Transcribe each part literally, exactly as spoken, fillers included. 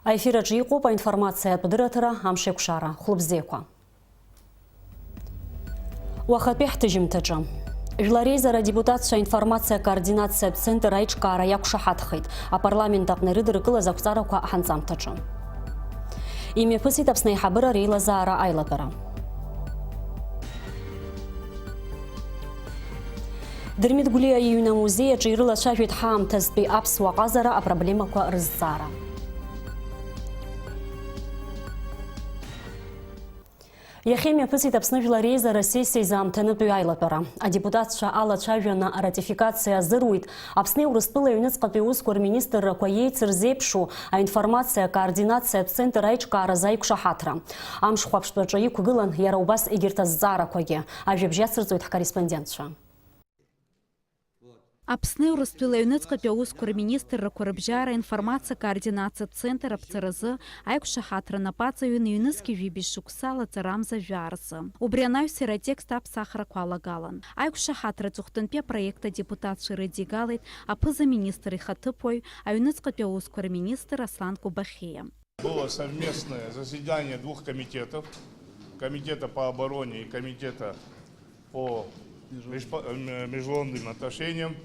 Аефир аҿы иҟоуп аинформациатә дырраҭара «Амшеикәшара». Хәлыбзиақәа. Уахатәи ҳҭыжьымҭаҿы. Жәлар реизара адепутатцәа аинформациа координациатә центр аиҿкаара иақәшаҳаҭхеит, апарламент аҟны ирыдыркылаз ақәҵарақәа ҳанҵамҭаҿы. Имҩаԥысит Аԥсны аиҳабыра реилазаара аилатәара. Дырмит Гәлиа иҩны амузеи аҿы ирылацәажәеит ҳаамҭазтәи аԥсуа ҟазара апроблемақәа рызҵаара. Иахьа имҩаԥысит Аԥсны Жәлар Реизара асессиа изаамҭанытәи аилатәара. Адепутатцәа алацәажәаны аратификациа азыруит Аԥсни Урыстәылеи аҩныҵҟатәи аусқәа рминистррақәа еицырзеиԥшу аинформациа координациатә центр аиҿкааразы аиқәшаҳаҭра. Амш хәаԥштәаҿы иқәгылан иара убас егьырҭ азҵаарақәагьы. Ажәабжь ацырҵоит ҳкорреспондентцәа. Аԥсни Урыстәылеи аҩныҵҟатәи аусқәа рминистррақәа рыбжьара аинформациа координациатә центр аԥҵаразы аиқәшаҳаҭра нап аҵаҩын ҩнызқьи жәибжь шықәса лаҵарамза жәаа рзы. Убри анаҩс иара атекст аԥсахрақәа алагалан. Аиқәшаҳаҭра аҵыхәтәантәи апроект адепутатцәа ирыдигалеит аԥыза-министр ихаҭыԥуаҩ, аҩныҵҟатәи аусқәа рминистр Аслан Кобахьиа. Было совместное заседание двух комитетов, комитета по обороне и комитета по межпо-, э, межландным отношениям,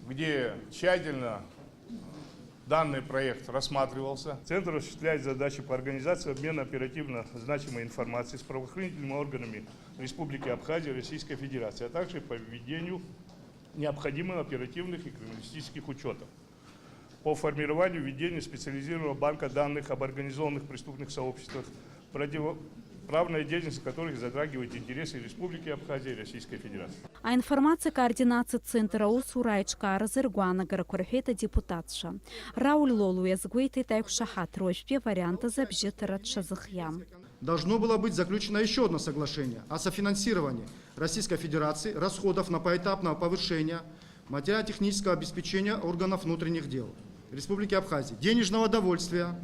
где тщательно данный проект рассматривался. Центр осуществляет задачи по организации обмена оперативно значимой информацией с правоохранительными органами Республики Абхазия и Российской Федерации, а также по введению необходимых оперативных и криминалистических учётов по формированию и ведению специализированного банка данных об организованных преступных сообществах, противоправная деятельность которых затрагивает интересы Республики Абхазия и Российской Федерации. Аинформациа координациатә центр аусура аиҿкааразы ргәаанагарақәа рҳәеит адепутатцәа. Рауль Лолу иазгәеиҭеит аиқәшаҳаҭра уажәтәи авариант азы абжьыҭара дшазыхиам. Должно было быть заключено ещё одно соглашение о софинансировании Российской Федерации расходов на поэтапное повышение материально-технического обеспечения органов внутренних дел Республики Абхазия, денежного довольствия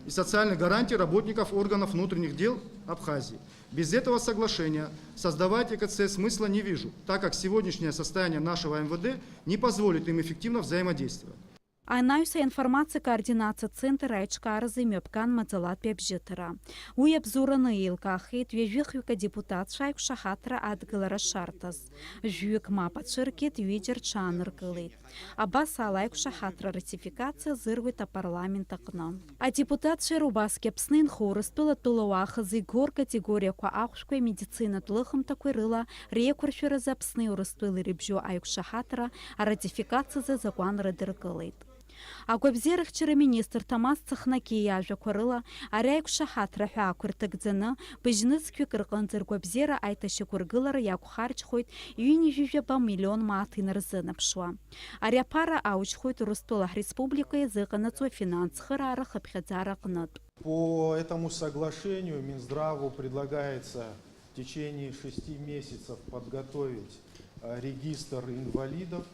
и социальных гарантий работников органов внутренних дел Абхазии. Без этого соглашения создавать ЕКЦ смысла не вижу, так как сегодняшнее состояние нашего МВД не позволит им эффективно взаимодействовать. Анаҩс аинформациа координациа центр аиҿкааразы имҩаԥган маӡалатәи абжьыҭара. Уи абзоураны еилкаахеит ҩажәихҩык адепутатцәа аиқәшаҳаҭра адгылара шарҭаз. Жәҩык мап ацәыркит, ҩыџьа рҽааныркылеит. Абас ала аиқәшаҳаҭра ратификациа зыруит апарламент аҟны. Адепутатцәа иара убасгьы Аԥсны инхо Урыстәыла атәылауаа хазы игоу ркатегориақәа ахәшәқәеи амедицинатә лыхымҭақәеи рыла реиқәыршәаразы Аԥсни Урыстәылеи ирыбжьоу аиқәшаҳаҭра аратификациазы азакәан рыдыркылеит. Агәабзиарахьчара аминистр Ҭамаз Цыхнакиа иажәақәа рыла, ари аиқәшаҳаҭра аҳәаақәа рҭагӡаны, быжьнызқьҩык рҟынӡа ргәабзиара аиҭашьақәыргылара иақәхарџьхоит ҩынҩажәижәаба миллион мааҭ инарзынаԥшуа. Ари аԥара ауџьхоит Урыстәыла ҳреспублика иазыҟанаҵо афинанс цхыраара хыԥхьаӡара аҟнытә. По этому соглашению Минздраву предлагается в течение шести месяцев подготовить, э, регистр инвалидов.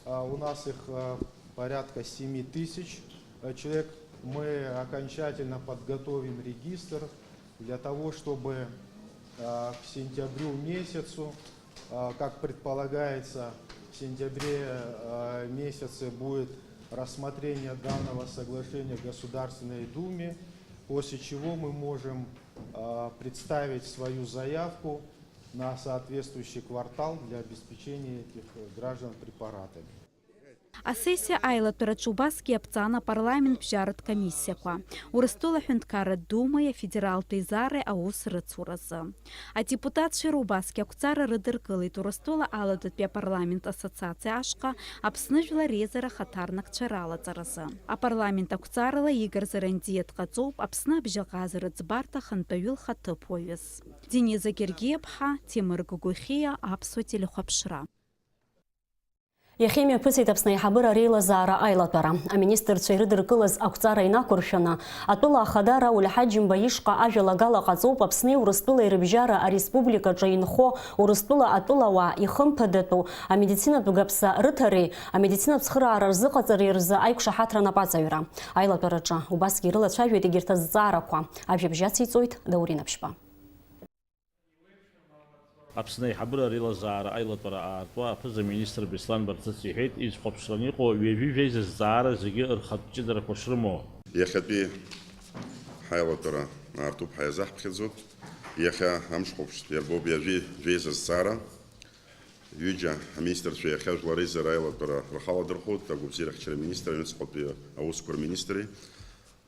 А, у нас их, э, порядка семи тысяч, э, человек. Мы окончательно подготовим регистр для того, чтобы, э, к сентябрю месяцу, э, как предполагается, в сентябре, э, месяце будет рассмотрение данного соглашения в Государственной Думе, после чего мы можем, э, представить свою заявку на соответствующий квартал для обеспечения этих, э, граждан препаратами. Асессиа аилатәараҿы убасгьы иаԥҵан апарламент бжьаратә комиссиақәа, Урыстәыла Аҳәынҭқарратә Думеи Афедералтә Еизареи аус рыцуразы. Адепутатцәа иара убасгьы ақәҵара рыдыркылеит Урыстәыла Аладатәи апарламент ассоциациа ашҟа Аԥсны жәлар реизара ахаҭарнакцәа ралаҵаразы. Апарламент ақәҵарала Игор Зарандиа дҟаҵоуп Аԥсны абжьаҟазаратә ӡбарҭа ахантәаҩы лхаҭыԥуаҩыс. Дениза Гергиаԥҳа, Ҭемыр Гогохиа, Аԥсуа телехәаԥшра. Иахьа имҩаԥысит Аԥсны аиҳабыра реилазаара аилатәара. Аминистрцәа ирыдыркылаз ақәҵара инақәыршәаны, атәыла ахада Рауль Ҳаџьымба ишҟа ажәалагала ҟаҵоуп Аԥсни Урыстәылеи рыбжьара ареспубликаҿы инхо Урыстәыла атәылауаа ихымԥадатәу амедицинатә гаԥса рыҭареи амедицинатә цхыраара рзыҟаҵареи рзы аиқәшаҳаҭра анапаҵаҩра. Аилатәараҿы убасгьы ирылацәажәеит егьырҭ азҵаарақәа. Ажәабжь ациҵоит Даур Инапшьба. Аԥсны аиҳабыра реилазаара аилатәара аартуа аԥыза-министр Беслан Барцыц иҳәеит, изхәаԥшраны иҟоу ҩажәи жәеиза зҵаара зегьы рхатә ҷыдарақәа шрымоу. Иахьатәи ҳаилатәара аартуп ҳәа иазаҳԥхьаӡоит. Иахьа амшхәаԥштә иарбоуп ҩажәи жәеиза зҵаара. Ҩыџьа аминистрцәа иахьа жәлар реизара аилатәара рхаладырхәуеит, агәабзиарахьчара аминистр, аҩныҵҟатәи аусқәа рминистри.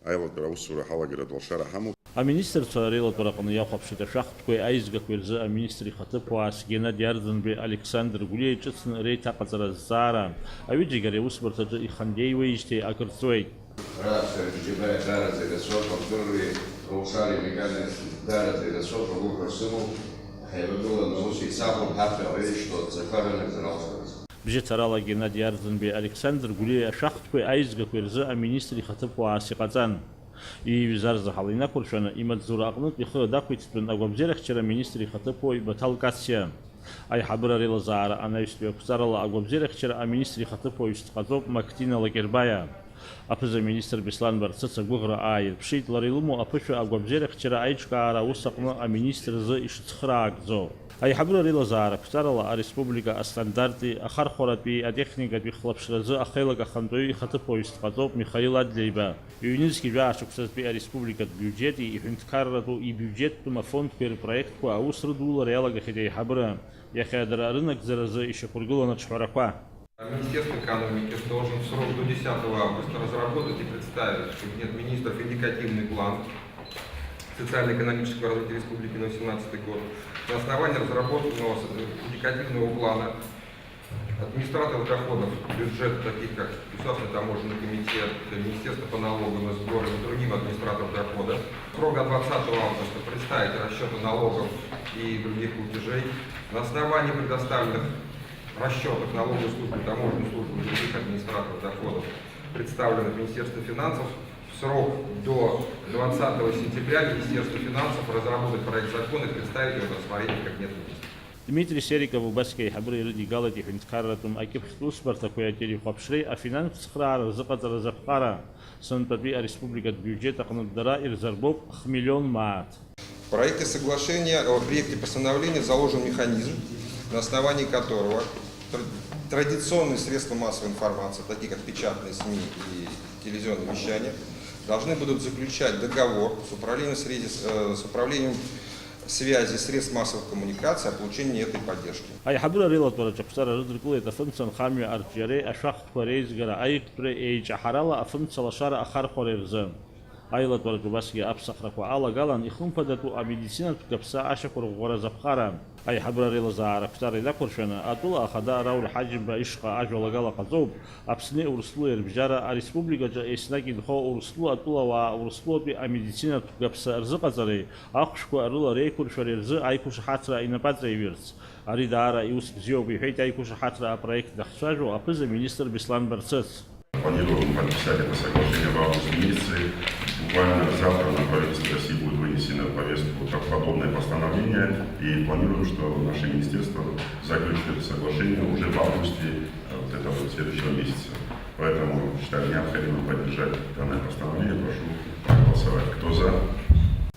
Аилатәара аусура ҳалагаратә алшара ҳамоуп. Аминистрцәа реилатәараҟны иахәаԥшит ашәахтәқәеи аизгақәеи рзы аминистр ихаҭыԥуаас Геннади Арӡынбеи Александр Гәлиа иҿыцны реиҭаҟаҵара азҵаара. Аҩыџьагьы ари аусбарҭаҿы ихандеиуеижьҭеи акыр ҵуеит. Раԥхьа џьабаа даараӡа ирацәоуп, абдурреи рылшареи механик даараӡа ирацәоуп, агәыӷра сымоуп, ҳаивагыланы аус еицаҳауп, ҳаԥхьаҟа еишьҭоу адҵақәа рынагӡара алҵуеит. Бжьыҭарала Геннади Арӡынбеи Александр Гәлиа ашәахтәқәеи аизгақәеи рзы аминистр ихаҭыԥуаас иҟаҵан. Ииҩыз арзаҳал инақәыршәаны, имаҵзура аҟнытә ихы дақәиҭтәын агәабзиарахьчара аминистр ихаҭыԥуаҩ Баҭал Кациа. Аиҳабыра реилазаара анаҩстәи ақәҵарала агәабзиарахьчара аминистр ихаҭыԥуаҩыс дҟаҵоуп Мактина Лакербаиа. Аԥыза-министр Беслан Барцыц агәыӷра ааирԥшит, лара илымоу аԥышәа агәабзиарахьчара аиҿкаара аус аҟны аминистрзы ишыцхраагӡо. Аиҳабыра реилазаара ақәҵарала ареспублика астандарти ахархәаратәи атехникатәи хлаԥшразы ахеилак ахантәаҩы ихаҭыԥуаҩыс дҟаҵоуп Михаил Адлеиба. Ҩнызқьи жәаа шықәсазтәи ареспубликатә биуџьети иҳәынҭқарратәу ибиуџьеттәым афондқәеи рпроектқәа аус рыдулара иалагахьеит аиҳабыра. Иахьа дара рынагӡаразы ишьақәыргылан аҿҳәарақәа. Министерство экономики должен в срок до десятого августа разработать и представить в Кабинет министров индикативный план социально-экономического развития республики на восемнадцатый год. На основании разработанного с-, индикативного плана администраторы доходов бюджета, таких как Государственный таможенный комитет, Министерство по налогам и сборам и другим администраторам дохода, в срок до двадцатого августа представить расчеты налогов и других платежей. На основании предоставленных расчетов налоговой службы, таможенной службы и других администраторов доходов, представленных Министерству финансов, в срок до двадцатого сентября Министерство финансов разработать проект закона и представить его на рассмотрение в Кабинет министров. Дмитри Сериков убасгьы аиҳабыра ирыдигалеит иҳәынҭқарратәым акьыԥхьтә усбарҭақәеи ателехәаԥшреи афинанстә цхраара рзыҟаҵаразы аԥҟара. Сынтәатәи ареспубликатә биуџьет аҟнытә дара ирзарбоуп хмиллион мааҭ. В проекте соглашения, о, в проекте постановления заложен механизм, на основании которого тр-, традиционные средства массовой информации, такие как печатные СМИ и телевизионное вещание, должны будут заключать договор с управлением связи с, э, с управлением связи средств массовых коммуникаций о получении этой поддержки. Аиҳабыра реилатәараҿы ақәҵара рыдыркылеит афымца нхамҩа арҿиареи ашәахтәқәа реизгара аиӷьтәреи еиҿаҳарала афымца лашара ахархәареи рзы. Аилатәараҿы убасгьы аԥсахрақәа алагалан ихымԥадатәу амедицинатә гаԥса ашьақәырӷәӷәаразы аԥҟара. Аиҳабыра реилазаара ақәҵара инақәыршәаны, атәыла ахада Рауль Ҳаџьымба ишҟа ажәалагала ҟаҵоуп Аԥсни Урыстәылеи рыбжьара ареспубликаҿы еснагь инхо Урыстәыла атәылауаа Урыстәылатәи амедицинатә гаԥса рзыҟаҵареи ахәшәқәа рыла реиқәыршәареи рзы аиқәшаҳаҭра инапаҵаиҩырц. Ари даара иус бзиоуп, иҳәеит аиқәшаҳаҭра апроект дахьцәажәо аԥыза-министр Беслан Барцыц. Планируем подписать это соглашение в августе месяце. Буквально завтра на правительстве России будет вынесено на повестку как подобное постановление. И планируем, что наше министерство заключит это соглашение уже в августе, э, вот этого вот следующего месяца. Поэтому считаю необходимым поддержать данное постановление. Прошу проголосовать. Кто за?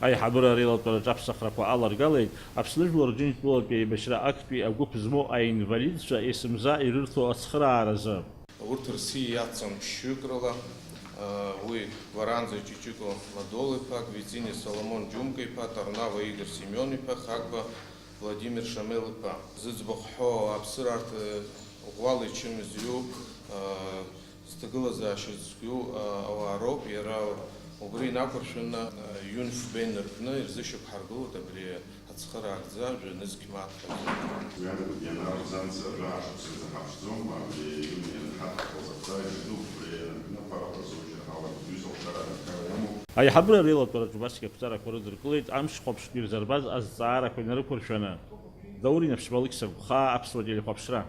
Аиҳабыра реилатәараҿы аԥсахрақәа аларгалеит Аԥсны Жәлар Џьынџьтәылатәи аибашьра актәи агәыԥ змоу аинвалидцәа есымза ирырҭо ацхырааразы. Урҭ рсиа иацҵан ԥшьҩык рыла, уи Гәаранӡа Ҷыҷыкәа Мадола-иԥа, Гвициниа Соломон Џьумка-иԥа, Тарнава Игор Семион-иԥа, Хагба Владимир Шамел-иԥа. Зыӡбахә ҳәоу ауааԥсыра арҭ ӷәӷәала ичымазаҩу, зҭагылазаашьа зқәу ауаа роуп, иара убри инақәыршәаны, ЮНФБ инаркны ирзышьақәҳаргылоит абри ацхыраагӡа жәа нызқь мааҭ ҳәа. Уи адагьы ианаарзанӡа жәаа шықәса изаҳаԥшӡом, абри аҩны ианҳадҳәалаз ақәҵара ду, убри ианаркны аԥара ҳәа зоуџьар ҳауа, ҩыза лшара аҳәынҭқарра иамоуп. Аиҳабыра реилатәараҿы убасгьы ақәҵарақәа рыдыркылеит амшхәаԥштә ирзарбаз азҵаарақәа инарықәыршәаны. Даур Инаԥшьба, Алықьса Гәхаа, Аԥсуа телехәаԥшра.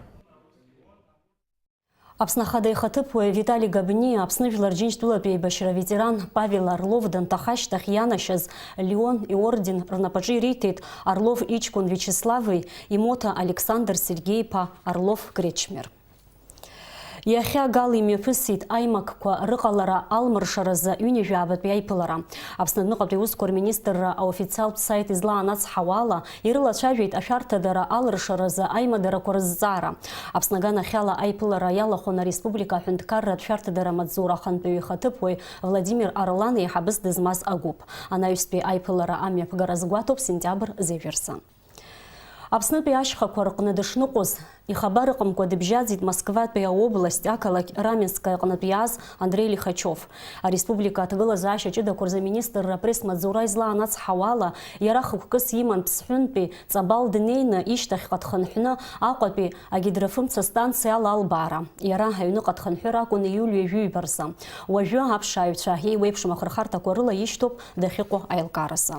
Аԥсны Ахада ихаҭыԥуаҩ Витали Габниа, Аԥсны Жәлар Џьынџьтәылатәи аибашьра аветеран Павел Орлов данҭаха ашьҭахь ианашьаз Леон иорден рнапаҿы ириҭеит Орлов иҷкәын Виачеслави имоҭа Александр Сергеи-иԥа Орлов Кречмер. Иахьа Гал имҩаԥысит аимакқәа рыҟалара алмыршаразы ҩынҩажәаабатәи аиԥылара. Аԥсны адәныҟатәи аусқәа рминистрра аофициалтә саит излаанацҳауа ала, ирылацәажәеит ашәарҭадара алыршаразы аимадарақәа рызҵаара. Аԥсны аганахьала аиԥылара иалахәын ареспублика аҳәынҭқарратә шәарҭадара амаҵзура ахантәаҩы ихаҭыԥуаҩ Владимир Орлан еиҳабыс дызмаз агәыԥ. Анаҩстәи аиԥылара амҩаԥгара азгәаҭоуп сентиабр зежәа рзы. Аԥснытәи ашьхақәа рҟны дышныҟәоз, ихабар ыҟамкәа дыбжьаӡит Москватәи аобласть ақалақь Раменскаҟнытә иааз Андреи Лихачев. Ареспублика аҭагылазаашьа ҷыдақәа рзы аминистрра апресс-маҵзура излаанацҳауа ала, иара хықәкыс иман Ԥсҳәынтәи Ҵабал днеины ишьҭахьҟа дхынҳәны Аҟәатәи агидрофымца станциала албаара. Иара аҩныҟа дхынҳәыр акәын ииуль ҩажәи ҩба рзы. Уажәы аԥшааҩцәа еиуеиԥшым ахырхарҭақәа рыла ишьҭоуп дахьыҟоу аилкааразы.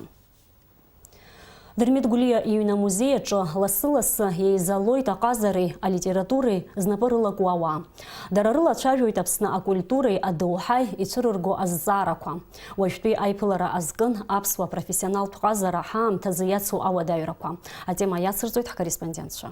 Дырмит Гәлиа иҩны амузеи аҿы лассы-лассы еизалоит аҟазареи алитературеи знапы рылаку ауаа. Дара рылацәажәоит Аԥсны акультуреи адоуҳаи ицәырырго азҵаарақәа. Уажәтәи аиԥылара азкын аԥсуа профессионалтә ҟазара ҳаамҭазы иацу ауадаҩрақәа. Атема иацырҵоит ҳкорреспондентцәа.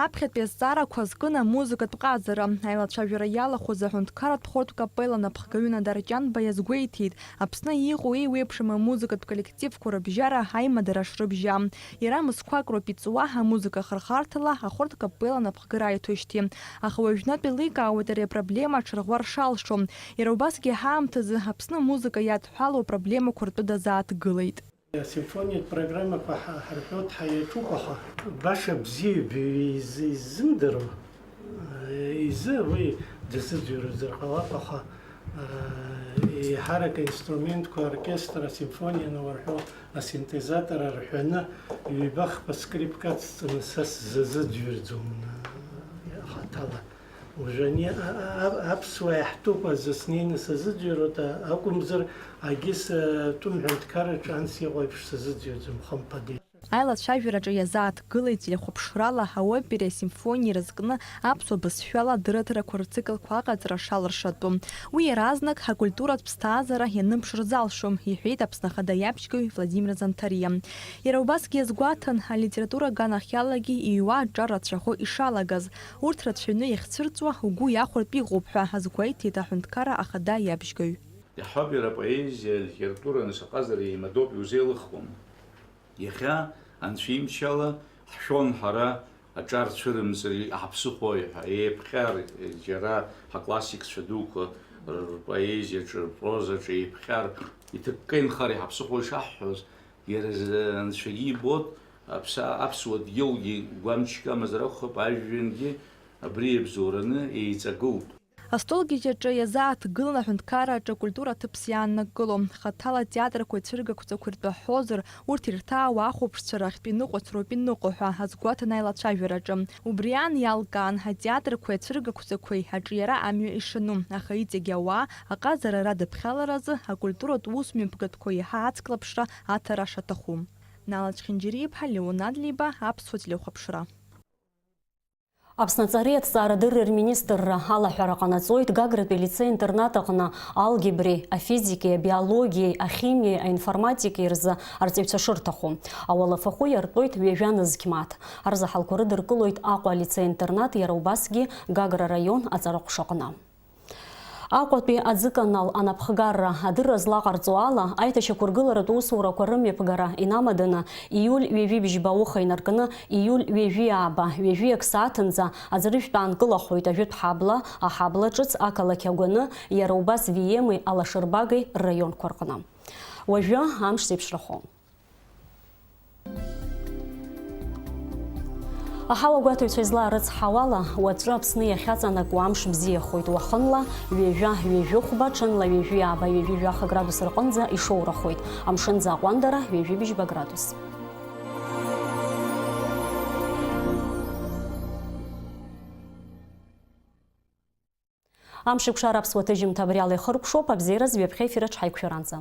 Аԥхьатәи азҵаарақәа зкын амузыкатә ҟазара. Аилацәажәара иалахәыз аҳәынҭқарратә хортә капелла напхгаҩы Надар Ҷанба иазгәеиҭеит, Аԥсны иҟоу еиуеиԥшым амузыкатә коллективқәа рыбжьара аимадара шрыбжьам. Иара мызқәак роуп иҵуа, амузыка хырхарҭала ахортә капелла напхгара аиҭоижьҭеи. Аха уажәнатә еиликаауеит ари апроблема аҽарӷәӷәар шалшо. Иара убасгьы ҳаамҭазы Аԥсны амузыка иадҳәалоу апроблемақәа ртәы дазааҭгылеит. Асимфониатә программақәа ҳа-, ҳарҳәоит, ҳа иаҿуп, аха баша бзиа иб-, из-, иззымдыруа, э, изы уи дазыӡырҩуазар ҟалап, аха, э, еиҳарак аинструментқәа, оркестр, асимфониа ануарҳәо, асинтезатор арҳәаны, ҩба-хԥа скрипка ацҵаны са сзазыӡырҩӡом, э, хаҭала. Уажәы ани-, а-, а-, а-, аԥсуаа иаҳтәуп азы снеины сазыӡырҩуеит, а-, акәымзар, агьыс, а, тәым ҳәынҭқарраҿы анс иҟоу еиԥш сазыӡырҩуеӡом, хымԥада. Аилацәажәараҿы иазааҭгылеит телехәаԥшрала аопереи асимфониеи рызкны аԥсуа бызшәала адырраҭарақәа рциклқәа аҟаҵара шалыршатәу. Уи иаразнак ҳакультуратә ԥсҭазаара ианыԥшыр залшом, иҳәеит Аԥсны Ахада иабжьгаҩ Владимир Занҭариа. Иара убасгьы иазгәаҭан, алитература аганахьалагьы иҩуа аҿар рацәахо ишалагаз. Урҭ рацәаҩны иахьцәырҵуа угәы иахәартә иҟоуп ҳәа азгәеиҭеит аҳәынҭқарра ахада иабжьгаҩ. Иаҳҳәап, иара апоезиа, алитература, нас аҟазара еимадоуп, иузеилыхуам. Иахьа, анцәа имчала, ҳшәон ҳара аҿар цәырымҵыр ҳаԥсыхәои ҳәа, еиԥҟьар, џьара ҳаклассикцәа дуқәа рпоезиаҿы, рпрозаҿы еиԥҟьар, иҭыкка инхар иҳаԥсыхәои шаҳҳәоз, иара зы анцәагьы ибот, аԥса-, аԥсуа дгьылгьы гәамчк амазар акәхап, ажәҩангьы абри иабзоураны еиҵагылт. Астолгьежь аҿы иазааҭгылан аҳәынҭқарра аҿы акультура аҭыԥс иааннакыло. Хаҭала атеатрқәеи ацәыргақәҵақәеи ртәы ҳҳәозар, урҭ ирҭаауа ахәаԥшцәа рахьтә иныҟәацроуп иныҟәо ҳәа азгәаҭан аилацәажәараҿы. Убри аан иалкаан атеатрқәеи ацәыргақәҵақәеи аҿиара амҩа ишану, аха иҵегь ауаа аҟазара радыԥхьаларазы акультуратә ус мҩаԥгатәқәа иаҳа ацклаԥшра аҭара шаҭаху. Нала Чхинџьариа-иԥҳа, Леон Адлеиба, Аԥсуа телехәаԥшра. Аԥсны аҵареи аҭҵаарадырреи рминистрра алаҳәара ҟанаҵоит Гагратәи алицеи-интернат аҟны алгебреи, афизикеи, абиологиеи, ахимиеи, аинформатикеи рзы арҵаҩцәа шырҭаху. Ауалафахәы иартәоит ҩажәа нызқь мааҭ. Арзаҳалқәа рыдыркылоит Аҟәа алицеи-интернат, иара убасгьы Гагра араион аҵара ҟәшаҟны. Аҟәатәи аӡыканал анапхгарра адырра злаҟарҵо ала, аиҭашьақәыргыларатә усурақәа рымҩаԥгара инамаданы, ииуль ҩажәи бжьба ауха инаркны, ииуль ҩажәи ааба, ҩажәи ак сааҭынӡа аӡырыжәтә аанкылахоит ажәытә ҳабла, аҳабла ҿыц ақалақь Агәаны, иара убас Виемеи Алашырбагеи рраионқәа рҟны. Уажәы амш зеиԥшрахом. Аҳауагәаҭаҩцәа излаарыцҳауала, уаҵәы Аԥсны иахьаҵанакуа амш бзиахоит, уахынла ҩажәа, ҩажәи хәба, ҽынла ҩажәи ааба, ҩажәи жәаха градус рҟынӡа ишоурахоит, амшын аӡы аҟәандара ҩажәи бжьба градус. Амшеикәшара аԥсуа ҭыжьымҭа абриала ихыркәшоуп, абзиараз ҩаԥхьа ефир аҿы ҳаиқәшәаранӡа.